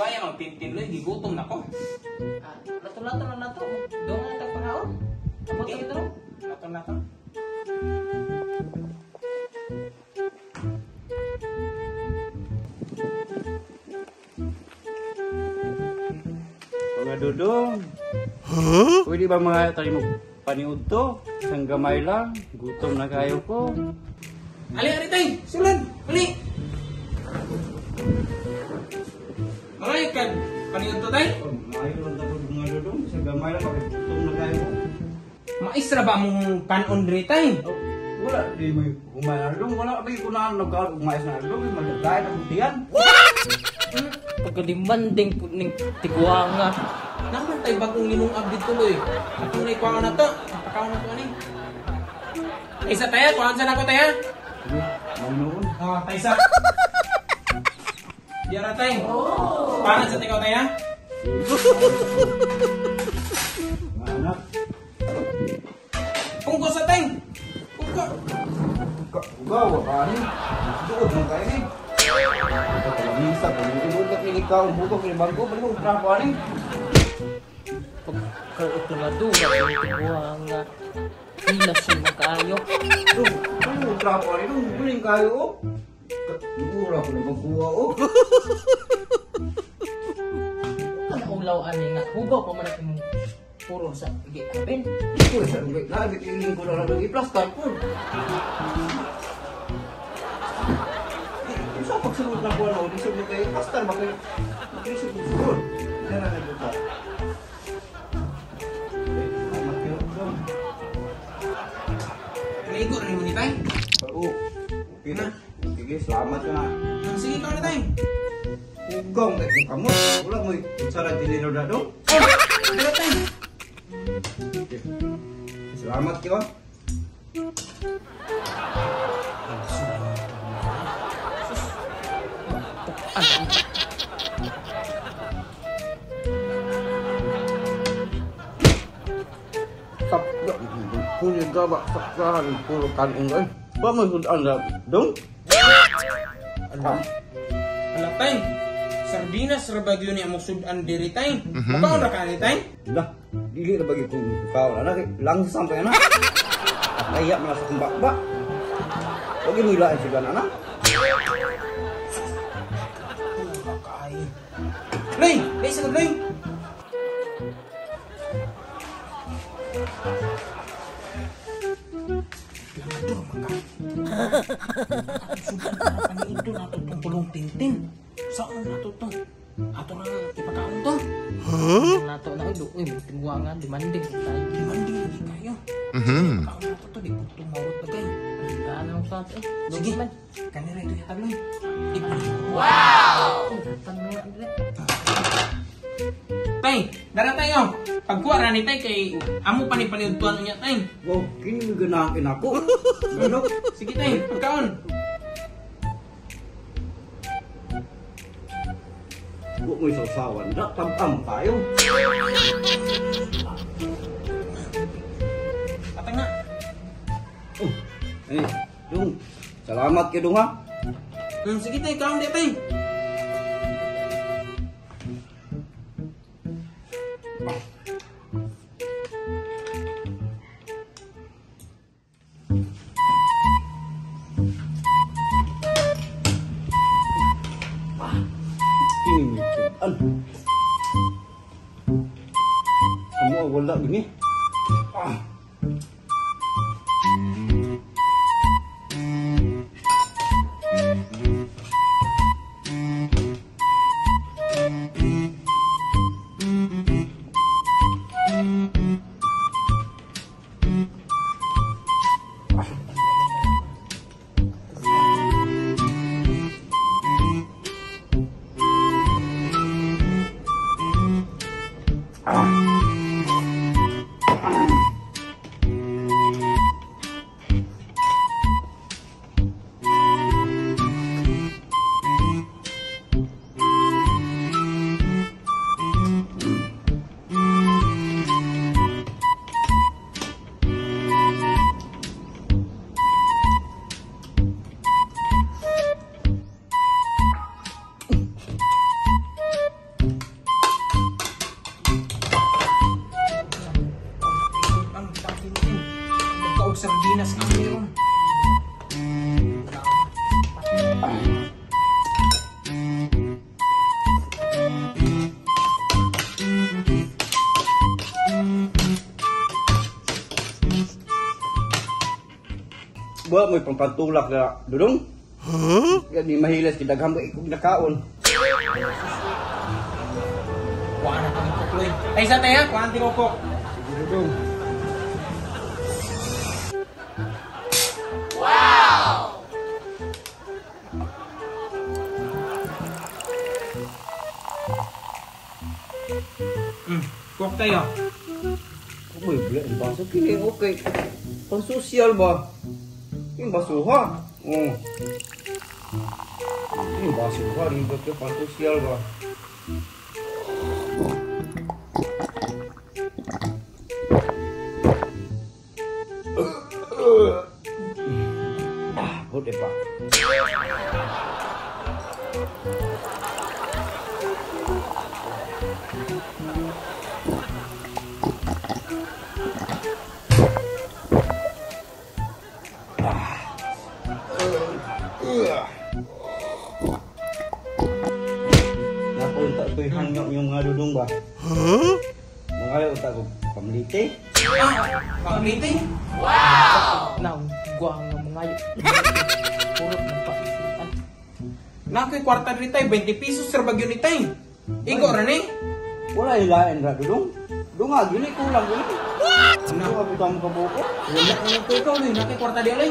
Kaya mang tintin loy, gigutom na ko. Ah, lato-lato na nato. Doon nga tagpangaon. Abot Okay. ito. Lato-lato. Mga dudong. Huh? Pwede ba mga tayo mo paniud to? Isang gamay lang. Gutom na kayo ko. Ali, ali tay, sulod. Ali. Mga ikan, paniud to tay. Oh, maayo lang tapos mga dudong. Isang gamay lang. Bakit gutom na kayo ko? Maisra ba mong kanon diri tay? Oh, wala. Di mo humay na dudong. Wala. Abay ko na nagkaroon mais na dudong. Magdagay na kutiyan. Pagkadimanding po ning tiguanga. Naman tay bagong linungab dito loy. Atong na ikuha na to. Pakaon na to ani. Taysa taya, kuhaan sa nako taya. Sige, manuon. Ah, taysa. Diara tay. Pangan sa tikaw taya. Mga anak. Pungko sa tay. Pungko. Ugaw, ka ni. Duod man kayo ni. Pagkalamisa, pag-inog ka kini ka, ang bugok kini bangko, balik ko trapo ani. Pagkautulado na ning tiguanga. Hilas mo kaayo. Dong, ano trapo ani dong, buling kayo oh. Ura ko na magkuha oh. Kana ulaw ani nga hugaw pa man ang imong puro sa giapin. Uy, sa lugay, labi kining ko na lang i-plastar po. Sa pagsulod na ko ano, lisod mo kayo, plastar ba kayo? Lisod mo sulod. Dara na dito. Salamat kayo, dong. Naigo rin mo ni tay. Oo. Okay na. Sige, salamat ka na. Ah, sige, ikaw na tay. Ugaw, kay kamot. Wala mo kutsara dinero na dong. Oh, dara tay. Okay. Salamat kayo. Puro gaba saksahan puro kanon ay. Ba mo sudan na dong? Ala. Ala tay. Sardinas ra bagyo ni among sudan diri tay. Mukaon ra ka ni tay? Dah, dili ra bagi kung kaon ana kay langsam pa ana. Kaya man sa kumbakba. Wag mo ilain sudan ana. Kakain. Lay, lay sa lay. Langador man ka. Sudan na paniudto na to tong pulong tintin. Saan na to to? Ato na ipakaon to. Nato na uy, uy, tiguanga demanding tayo. Demanding lagi kayo. Ipakaon na to to, di po to maurot bagay. Daan lang sa ato. Sige, kanira ito yata loy. Wow! Tan mo dire. Tay, dara tayo. Pagkuha ra ni tay kay amo pa ni paniudtuan niya tay. Wow, kini ganahan kinako. Ano? Sige tay, pagkaon. Wa mo'y sausawan na, tam-tam kayo. Patay na. Oh, eh, dong. Salamat kay dong ha. Sige tay, kaon di tay. Kini may sudan. Amo wala gini. Ah. Wa mo'y pampantulak na dudong. Huh? Gani mahilas kay daghan ba ikog nakaon. Kuha na kami kukloy. Ay sa tayo, kuha ang tinukok. Sige dudong. Wow! Kuha tayo. Uy, bala ang baso kini okay. Pang social ba? Yung basuha. Oh. Yung basuha, yung bato pang social ba? Ah, buti pa. Napunta ko'y hangyo yung mga dudong ba? Huh? Mga ayaw ko pamlite. Ah, pamlite? Wow! Now, guwang nga mga ayaw. Purot ng pakisitan. Nako'y kwarta rin tayo, 20 pesos sir bagyo ni tayo. Igo rin eh. Wala ilain ra dudong. Dunga, gini kulang gini. What? Ano ka pitang kabuko? Wala ko nang ikaw, Luy. Nako'y kwarta di alay.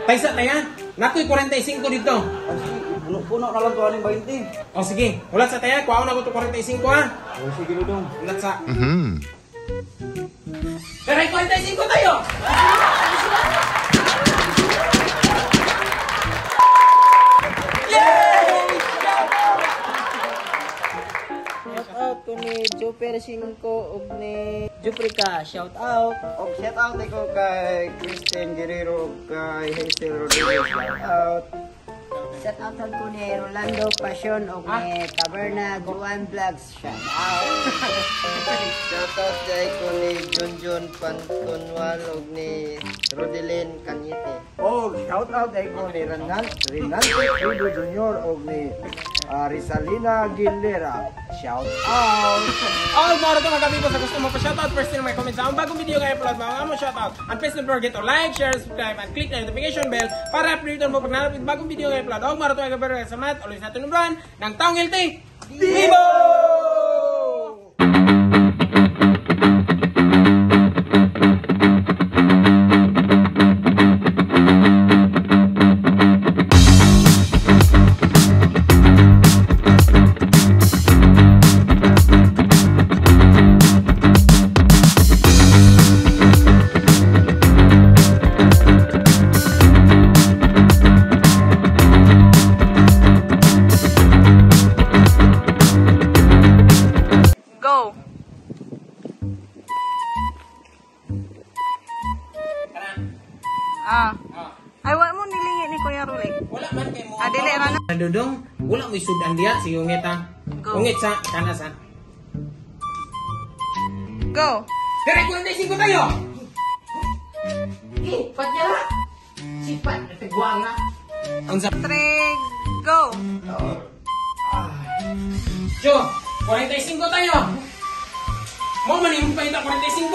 Taysa, taya. Nako'y 45 dito. Ay, sige. Puno-puno na lang to aning 20. O sige. Ulat sa taya. Kuha na ko to 45 ha. O sige, dudong. Ulat sa. Pero ay 45 tayo! Yay! Shout out ko ni Joper Cinco ug ni Juprica. Shout out. Og shout out ko kay Christine Guerrero ug kay Hazel Rodriguez. Shout out. Shout out ko ni Rolando Passion ug ni Taberna Juan Vlogs. Shout out. Shout out dai ko ni Junjun Pantunwal ug ni Rodelin Cañete. Oh, shout out ay ko ni Renante Trudo Jr. o ni Rizalina Gilera. Shout out! All moro to mga kamigo sa gusto mo pa shoutout, first thing may comment sa akong bagong video kaya upload mga mo shoutout. And please don't forget to like, share, subscribe, and click the notification bell para update mo pag nalapit bagong video kaya upload. Og moro to mga kamigo sa mat, always natin numbran ng taong healthy. Vivo! Go. Ah. Ay, wa mo nilingi ni Kuya Ruli. Wala man kay mo. Ah, dili ra na. Dudong, wala mo isudan diya sige ungit ha. Go. Ungit sa kana sa. Go. Dire 45 tayo. Eh, pat niya la. Sipat, nagtagwa nga. Unsa? 3, go. Jo, 45 tayo. Mo man imong paita 45?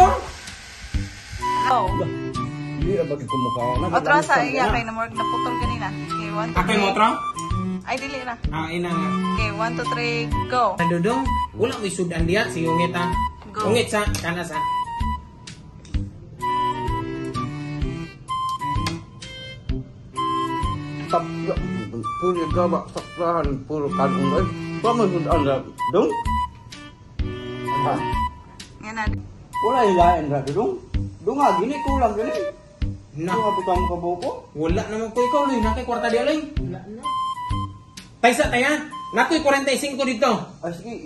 Go. Hindi ra bagi kumukha na. Otro sa iya kay na more naputol ganina. Okay, 1 2 Ako'y motro? 3. Ay dili ra. Ah, ina nga. Okay, 1 2 3, go. Dudong, wala mo isudan diya sige ungit ha. Go. Ungit sa kana sa. Tap, puro gaba saklahan, puro kanong ay. Wa man sudan ra dong. Ah, Nga na. wala ilain ra dudong. Dunga gini kulang gini. Na. Dunga pitang kabuko. Wala naman ko ikaw, Luy. Nako'y kwarta di alay. Wala na. Taysa, taya. Nako'y 45 dito. Ay sige,